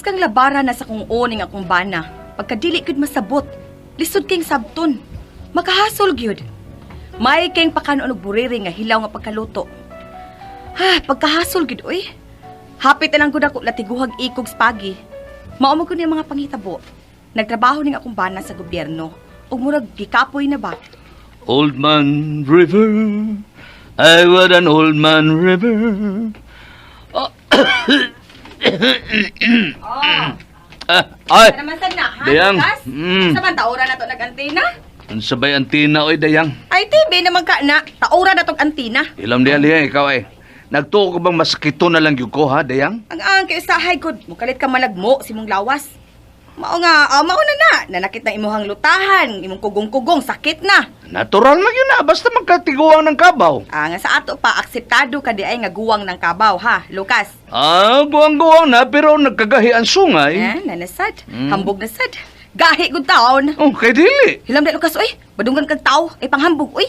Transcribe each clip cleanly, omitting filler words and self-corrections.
Maskang labara na sa kung uning akong bana. Pagkadili gyud masabot, lisod king sabton. Makahasol gyud. May kayong pakanon og buriri nga hilaw nga pagkaluto. Ha, pagkahasol gyud oy. Hapit na lang gud ako latiguhag ikog spagi. Mao man gud ni ang mga panghitabo. Nagtrabaho ning akong bana sa gobyerno. Ug murag gikapoy na ba? Old Man River, I want an old man river. Oh. Oh, Ah, ay, naman sad na, ha? Dayang. Lucas? Mm. Sa man taora na to nag-antina? Ang sabay antina, oy, Dayang. Ay, TV naman ka na. Taora na tong antina. Ilam diya, liya, ikaw ay. Nagtuo ka bang masakito na lang yun ko, ha, Dayang? Ang kay usahay gud, mukalit ka malagmo si mong lawas. Mao nga, mao na na. Nanakit na imuhang lutahan, imong kugong-kugong, sakit na. Natural man yun na, basta magkatiguang ng kabaw. Ah, nga sa ato pa, akseptado ka di ay nga guwang ng kabaw, ha, Lucas? Ah, guwang-guwang na, pero nagkagahi ang sungay. Eh, nanasad. Hambog na sad. Gahi gud taon. Oh, kay dili. Hilam na, Lucas, oy. Badunggan kag tao, ay panghambog, oy.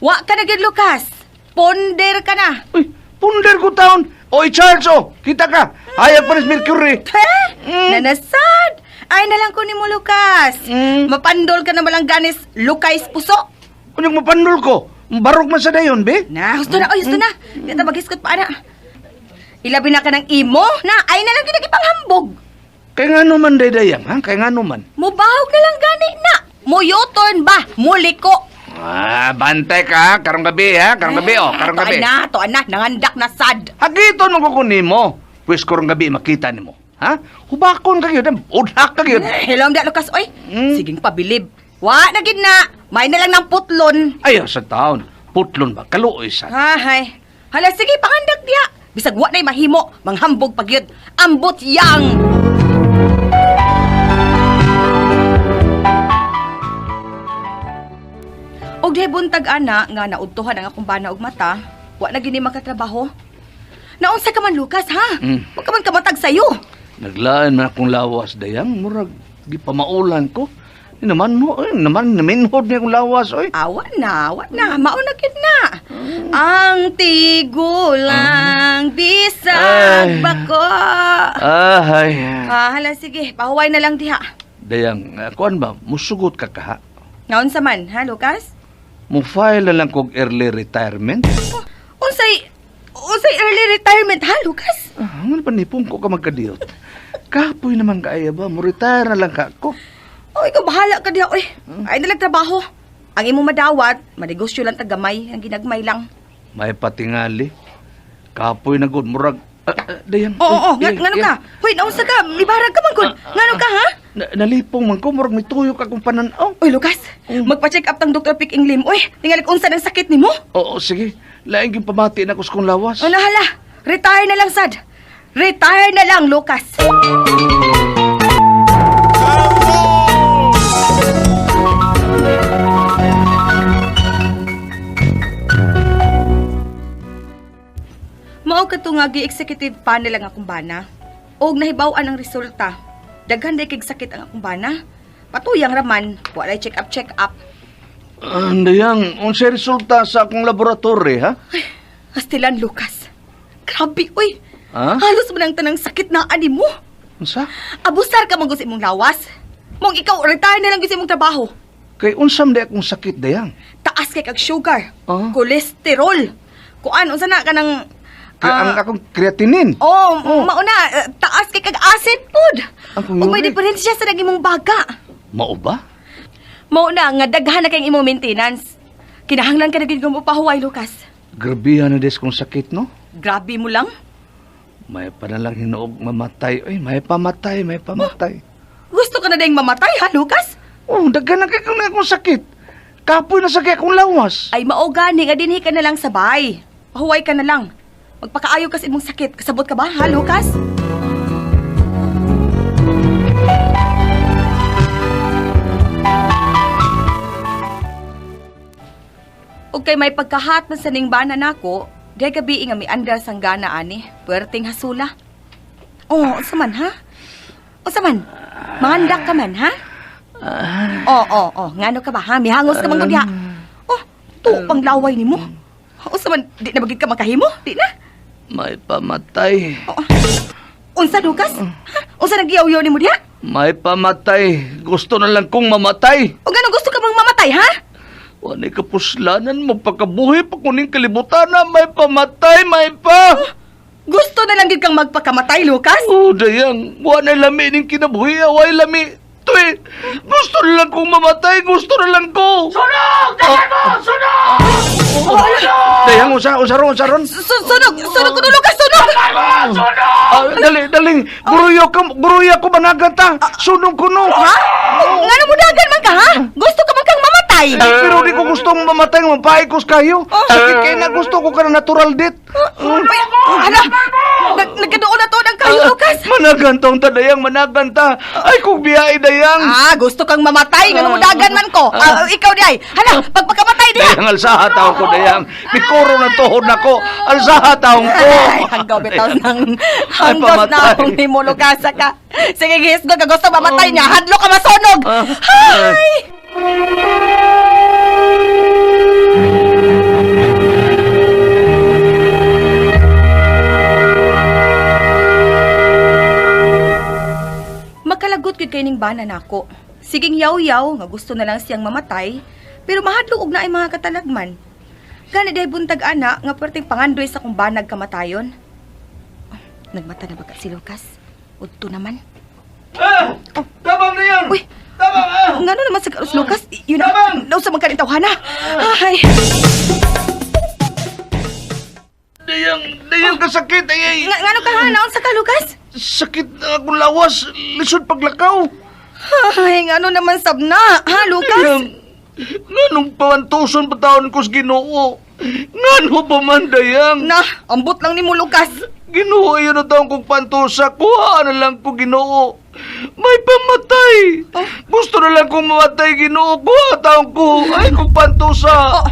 Wa ka na gyud, Lucas. Ponder ka na. Uy, punder ko taon. Oy, Charles, oh, kita ka. Hayag pa ni Mercury. Eh, nanasad. Ay na lang ko ni mo, Lucas. Mapandol ka na malang ganis, Lucas puso. Unyang mapandol ko. Barog man sa dayon, be. Na, husto na, oy, husto na. Di ta maghiskot pa ana. Ilabi na ka ng imo, na ay na lang ginagipanghambog. Kay nga naman, Dayang, ha? Kay nga naman. Mubahog na lang gani na. Mo-U-turn ba? Muliko. Ah, bantay ka, ha? Karong gabi, ha? Karong gabi, oh. Karong gabi. Tuan na, tuan na. Nangandak na sad. Hagiton mo ko nimo. Pwes karong gabi makita nimo. Ha? Hubakon ka gyud, udhak ka gyud. Eh, hello, da, Lucas, oy. Siging pabilib. Wa na gid na. May na lang ng putlon. Ayaw sa taon. Putlon ba? Kaluoy sa. Hay. Hala, sige, pangandak diya. Bisag wa na'y mahimo, manghambog pag yun. Ambot yang! Og dihay buntag ana nga naudtuhan ang akong bana og mata, wa na gini makatrabaho. Naunsa ka man Lucas ha? Wa ka man kamatag sayo. Naglain man akong lawas dayang murag gipamaulan ko. Ni naman mo, eh, naman naminhod niya akong lawas oy. Awa na, awa na, mauna gid na. Ang tigulang bisag Ay. bako. Ay. Ah, hala sige, pahuway na lang diha. Dayang, kuan ba musugot ka kaha? Naunsa man, ha Lucas? Mo file na lang kog early retirement. Unsay unsay early retirement ha, Lucas? Ah, ano pa nipong ko ka magkadiyot? Kapoy naman kaaya ba? Mo retire na lang ka ko. Oh, ikaw bahala ka diha oy. Ay na lang trabaho. Ang imong madawat, manegosyo lang tagamay, ang ginagmay lang. May patingali. Kapoy na gud murag. Ah, ah, dayang. Oo, oo, oy, nga, dayang, ngano ka? dayang. Hoy, naunsa ka? Mibarag ka man gud. Ngano ka ha? Nalipong man ko murag mituyok akong pananaw. Oy, Lucas, magpa-check up tang Dr. Pick Inglim. Oy, tingali unsa ng sakit nimo? Oo, sige. Laing yung pamati na ko sa kong lawas. Ala hala, retire na lang sad. Retire na lang, Lucas. Mao kadto nga gi-executive panel ang akong bana. Og nahibaw-an ang resulta. Daghan day kig sakit ang akong bana. Patuyang raman, walay check up check up. Ah, dayang, unsay resulta sa akong laboratory, ha? Ay, astilan Lucas. Grabe oy. Ha? Halos man ang tanang sakit na ani mo. Unsa? Abusar ka man gud sa imong lawas. Mong ikaw retire na lang gud sa imong trabaho. Kay unsam day akong sakit, dayang. Taas kay kag sugar, Ah. kolesterol. Kuan unsa na kanang Kay ang akong creatinine. Oh, mauna, taas kay kag acid pod. Ang Ug may uric. diferensya sa naging imong baga. Mao ba? Mao na nga daghan na kay imong maintenance. Kinahanglan ka na gid mo pahuway, Lucas. Grabehan na des kong sakit, no? Grabe mo lang. May pa na lang hinuog mamatay. Oy, may pamatay, may pamatay. Gusto ka na ding mamatay, ha, Lucas? Oh, daghan na kay kong akong sakit. Kapoy na sakit akong lawas. Ay mao gani nga dinhi ka na lang sabay. Pahuway ka na lang. Magpakaayo ka sa imong sakit. Kasabot ka ba, ha, Lucas? Ug kay may pagkahat man sa ning bana nako, di gabi nga miandar sang gana ani, puwerteng hasula. Oh, unsa man ha? Unsa man? Mangandak ka man ha? Oo, oo, oo. Ngano ka ba ha? Mihangos ka man gud diha. Oh, tupang laway nimo. Unsa man di na bagid ka makahimo? Di na. May pamatay. Oo. Unsa Lucas? Ha? Unsa nagyaw-yaw nimo diha? May pamatay. Gusto na lang kong mamatay. O ganun gusto ka bang mamatay, ha? Wanay kapuslanan mo pagkabuhi pa kuning kalibutan na may pamatay, may pa. Gusto na lang gid kang magpakamatay, Lucas? Oh, dayang, wanay lami ning kinabuhi, away lami. Tuy, gusto na lang kong mamatay, gusto na lang ko. Sunog! Daghan mo! Sunog! Dayang, usa, usa ron, usa ron. Sunog, sunog kuno Lucas, sunog. Daghan mo! Sunog! Ah, dali, dali. Guruyo ka, guruya ko managan ta. Sunog ko no. Ha? Ngano mo dagan man ka, ha? Gusto ka man kang mamatay? Eh, pero di ko gustong mamatay, mapaikos kayo. Sakit kayo na gusto ko ka na natural death. Uy, ala, nagkadoon na to ng kayo, Lucas. Managantong ta, dayang, managanta. Ay, kung biyay, dayang. Ah, gusto kang mamatay, ngano mo dagan man ko. Ah, ikaw di ay. Hala, pagpakamatay diha. Dayang, alsaha taong ko, dayang. Mikuro ng tuhod na ko. Alsaha taong ko. Ay, hanggaw bitaw ng Ay, hanggaw na pamatay. akong nimo Lucas ka. Sige, gisgo ka gusto mamatay niya. Hadlo ka masunog. Ah. Hay! Makalagot gyud kay ning bana nako. Siging yaw-yaw nga gusto na lang siyang mamatay, pero mahadlok og naay mga katalagman. Gani day buntag ana nga perting pangandoy sa kung banag kamatayon. Nagmata na ba ka si Lucas? Udto naman. Ah! Tabang na yan! Uy! Tabang ah! Ngano naman sa karos Lucas? Yun na. Tabang! Nausa man ka tawhana. Ay. Dayang, dayang kasakit. Ay, ay. Ngano ka ha? Naunsa ka Lucas? Sakit na akong lawas. Lisod paglakaw. Ay, ngano naman sabna? Ha, Lucas? Dayang, nganong pawantuson pa taon ko sa Ginoo? Ngano pa man, dayang? Na, ambot lang nimo Lucas. Ginoo, yun na taong kong pantusa. Kuha na lang ko, Ginoo. May pamatay. Oh. Gusto na lang kong mamatay, Ginoo. Kuha taong ko. Ay, kong pantusa. Oh.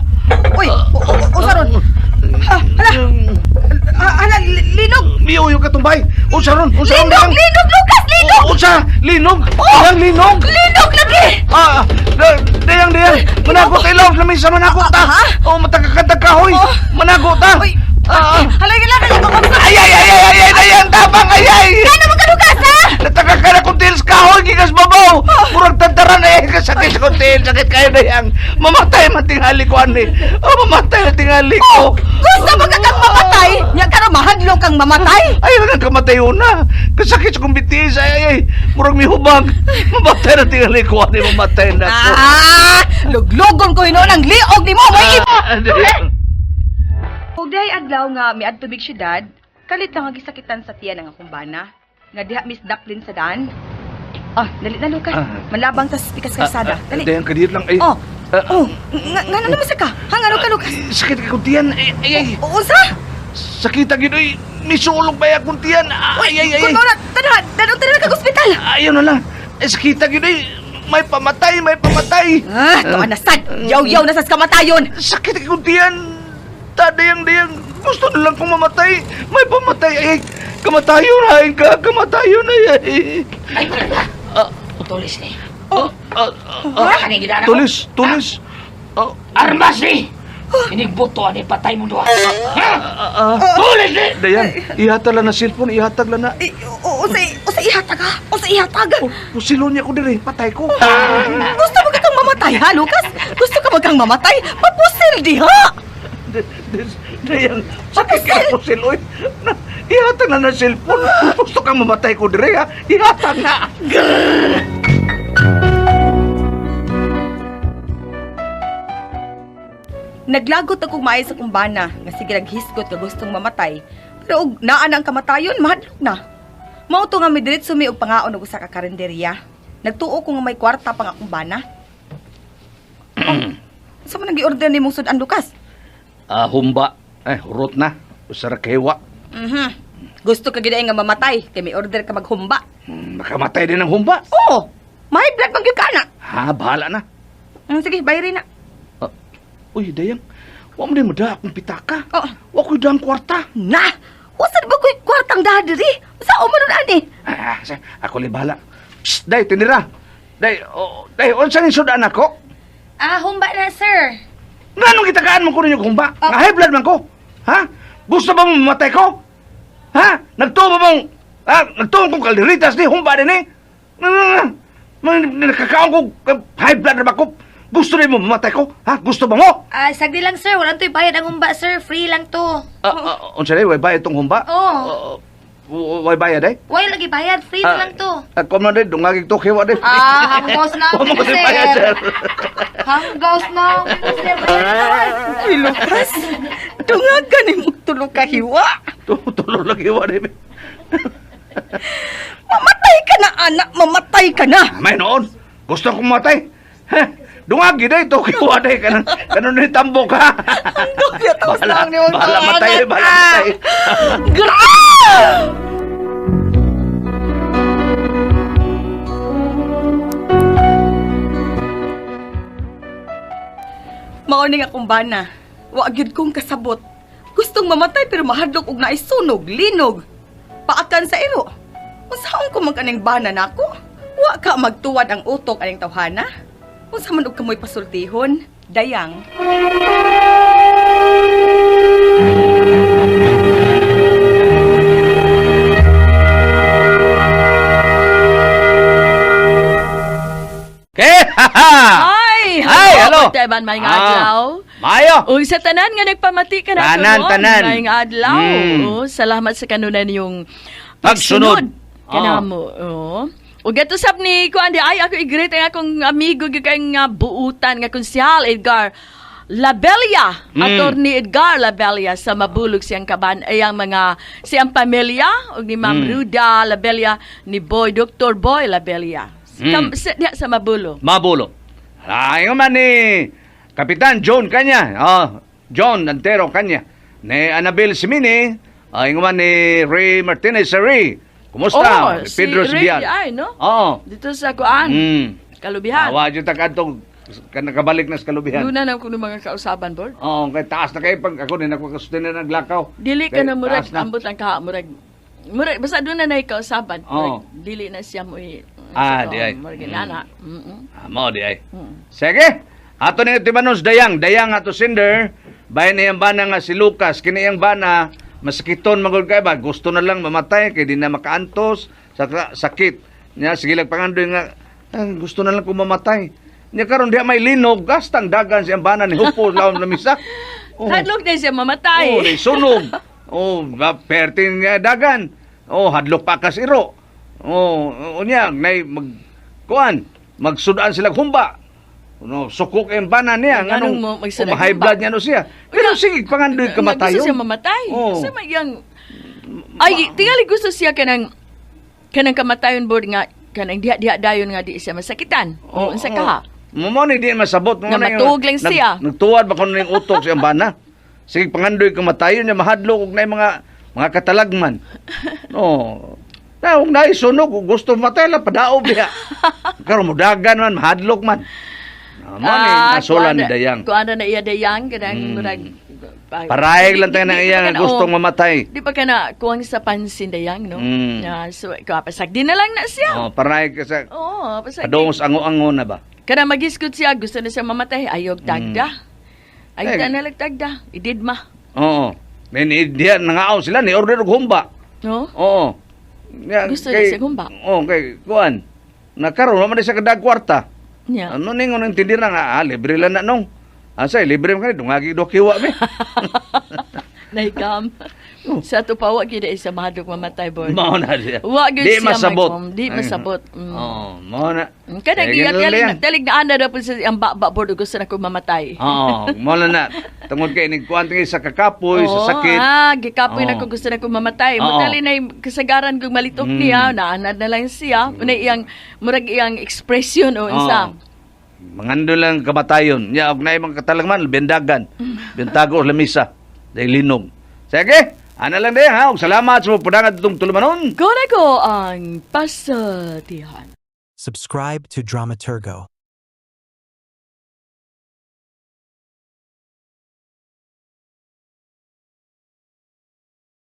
Uy, usa ron. Ha, hala. Ah, hala, linog. Miyo yung katumbay. Usa ron, usa ron. Linog, dayang. linog, Lucas, linog. Usa, linog. Oh. Dayang, linog. Linog lagi. Ah, dayang, dayang. Managot ilaw, lamisa, managot ta. Ah, ha? Oh, matagakantag kahoy. Oh. Managot ta. Uy, Ah, ah. hala, hala, hala. Ay, ay, ay, ay, ay, ay, dayang, tapang, ay, ay. Ngano man ka Lucas, ha? Nataka ka na kung tiils kahoy, gikas babaw. Murag tantaran, ay, kasakit sa kuntil, sakit kayo dayang. Mamatay man tingali ko, ani. Oh, mamatay na tingali Oh, ko. gusto mo ka kang mamatay? Nya karon mahadlok kang mamatay? Ay, ano kamatay una. Kasakit sa kumbitis, ay, ay, ay. Murag mihubag. Mamatay na tingali ko, ani, mamatay na ako. Ah, luglugon ko hinuon ang liog nimo, may Ah, dayang. Og dihay adlaw nga miadto mig syudad, kalit lang ang gisakitan sa tiyan ang akong bana. Nga diha Miss Daplin sa daan. Ah, dali na Lucas. Ah. Malabang tas pikas kalsada. Ah, ah, Dali. Dayang, kadiyot lang, ay. Oh. Ah, Oh, nga ngano naman sa ka? Ha, ngano ka Lucas? Sakit ka kong tiyan. Ay, ay, ay. O, unsa? Sakit ang ginoy. Misulog ba akong tiyan? Ay, ay, ay. Kun na, tanaw, tanaw tanaw kag ospital. Ayaw na lang. Eh, sakit ang ginoy. May pamatay, may pamatay. Ah, tuwa na sad. Yaw-yaw na sas kamatayon. Sakit ang tiyan. Tadayang, dayang. Gusto na lang kong mamatay. May pamatay. Ay, ay. Kamatayon, hain ka. Kamatayon, ay, ay. Ay, wala. Ah, Tulis ni. ah, ah, ah. Kaning gidana ko. Tulis, tulis. Ah, Armas ni! Inigbuto ani patay mo duha. Ha? ah, ah. Tulis ni! Dayang, ihatag lang na cellphone, ihatag lang na. Eh, usa ihatag ha? Usa ihatag. Oh, pusilon niya ko dire, patay ko. Gusto mo ka kang mamatay ha, Lucas? Gusto ka magkang mamatay? Papusil diha. Dayang, sakit ka pusil, oy. Na, ihatag na na cellphone. Gusto kang mamatay ko dire, ha? Ihatag na. Naglagot akong maayo sa kumbana nga sige naghisgot ka gustong mamatay. Pero og naa na ang kamatayon, mahadlok na. Mao to nga midiretso mi og pangaon og usa ka karinderya. Nagtuo ko nga may kwarta pa nga akong bana. Oh, sa man nang-giorder nimong sudan, Lucas? Ah, humba. Eh, hurot na. Usara kewa. Mhm. Gusto ka gid ay nga mamatay kay may order ka maghumba. Makamatay din ang humba. Oo. May blood man gyud ka na. Ha, bahala na. Sige, bayri na. Ah, uy, Dayang. Wa mo din mo da akong pitaka. Oh. Wa ko'y daang kwarta. Na! Wasa na ba ko'y kwartang daha diri? Sa man nun ani? Ah, ako li bahala. Psst, day, tinira. Day, oh, day, unsa ning sudan ako? Ah, humba na, sir. Nganong gitagaan man ko ninyo humba? Ah. Nga high blood man ko. Ha? Gusto ba mo mamatay ko? Ha? Nagtuo ba mong Ah, nagtuon kong kalderitas ni humba din eh. Nakakaon ko high blood na ba ko? Gusto rin mo mamatay ko? Ha? Gusto ba mo? Ah, sagdi lang, sir. Walang to'y bayad ang humba, sir. Free lang to. Ah, ah, unsa day, way bayad tong humba? Oo. Oh, way bayad eh? Way lagi bayad. Free na lang to. Ah, kung na din, dungagig to, kiwa din. Ah, hanggos na Wa mo ako, kasi bayad, sir. sir. Hanggos na ako, sir. Bayad na. Uy, Lucas, dungagan ni mong tulo ka hiwa. Tulo lang hiwa din. Mamatay ka na, anak, mamatay ka na. May noon, gusto kong matay. Ha? Dungagi day, to kiwa day. Kanon, kanon ni tambok ha. Tapos lang ni mong bahala matay, tuwangan, bahala ah. matay. Grabe! Mao ni nga akong bana. Wa gyud kong kasabot. Gustong mamatay pero mahadlok og naay sunog, linog. Paakan sa iro. Unsaon ko man kaning bana nako? Wa ka magtuwad ang utok aning tawhana? Unsa man og kamoy pasultihon? Dayang. Okay, ha ha! Ay, Ay, hello. Pagtaban, may Ah, adlaw. Maayo. Ug sa tanan nga nagpamati ka na Tanan, tanan. May adlaw. Oh, salamat sa kanunan yung Pagsunod. Kanamo. Oo. Ug gato sab ni kuan di ay ako i-greet ang akong amigo gyud kay nga buutan nga konsehal Edgar Labella, Attorney Edgar Labella sa Mabulog siyang kaban ay ang mga siyang pamilya ug ni Ma'am Ruda Labella ni Boy Dr. Boy Labella. Sa, diha sa Mabulog. Mabulo. Ay, man ni Kapitan John Kanya. Oh, John Antero Kanya. Ni Annabel Simini. Ay, man ni Ray Martinez Ray. Kumusta? Oh, si Pedro Ray Sibian. ay, no? Oo. Dito sa kuan, Kalubihan. Awa dyan ta kadtong nakabalik na sa Kalubihan. Doon na na kuno mga kausaban board. Oo, kay taas na kayo pag ako din ako kasustin na naglakaw. Dili ka Kay na murag taas na. ambot ang ka murag murag basta doon na nay kausaban. Oo. Murag, dili na siya mo Ah, di ay. Murag inana. Mm. Ah, mao di ay. Sige. Ato ni Tibanos Dayang, Dayang ato sender. Bayan niyang bana nga si Lucas, kini iyang bana masakiton magud kay ba gusto na lang mamatay kay di na makaantos sa sakit. Nya sige lang pangandoy nga ah, gusto na lang ko mamatay. Nya karon diha may linog, gastang dagan siyang bana ni hupo lawom na misa. Oh. Hadlok na siya mamatay. Oh, di sunog. Oh, ba perting nga dagan. Oh, hadlok pa kas iro. Oh, unya nay mag kuan, magsudan sila humba. No, sukok ang bana niya Nganong nganong mo magsudan oh, high humba? blood niya no siya. Pero sige pangandoy Nga, kamatayon. Gusto siya mamatay. Oh. Sa mayang ay tingali gusto siya kanang kanang kamatayon board nga kanang diha-diha dayon nga di siya masakitan. Oh, unsa ka ha? Mo mo ni di masabot mo Nga na yung- matuog lang siya. Nagtuwad ba kuno ning utok siyang bana. Sige pangandoy kamatayon niya mahadlok og nay mga mga katalagman. Oh. Na og naay sunog og gusto matay lang padaob diha. Karon mudagan man mahadlok man. Ah, mo ni nasula ni Dayang. Kuan na iya Dayang kanang murag Parayag lang tayo na Di iya pa nga kana, gustong oh, mamatay. Di pa kana kuwang sa pansin Dayang no. Na so kuha pasagdi na lang na siya. Oh, parayag ka sa Oo, pasagdi. padungos ango-ango na ba? Kana magisgot siya gusto na siya mamatay ayog tagda. Ayog Eh. ta na lang tagda. Ididma. Oo. May ni diha nangaaw sila ni order og humba. No? Oo. Ya, Gusto niya siya humba. Oo, kay kuan. Nakaroon man na siya kadag kwarta. Nya. Ano ning unang tindira nga ah, libre lang na nung. Asa libre man kani dungagi do kiwa mi. Nahigam. Sa ato pa wa gyud ay sa mahadlok mamatay boy. Mao na siya. Wa gyud Di siya masabot. magkom. Di masabot. Oo, mao na. Kanang Sige iya na lang yan. talig na ana daw po sa ang ba board gusto na ko mamatay. Oo, mao na na. Tungod kay nigkuan tingi sa kakapoy, sa Oo, sakit. Ah, gikapoy na Oo. ko gusto na ko mamatay. Oo. Mutali na yung kasagaran kong malitok niya, naanad na lang siya. Una iyang murag iyang expression o unsa. Oo. Mangando lang kamatayon. Nya og naay mga katalagman bendagan. Bentago og lamisa. Dahil linog. Sige, ana lang din ha. Og salamat sa pudangan itong tulumanon. Ko na ko ang pasatihan. Subscribe to Dramaturgo.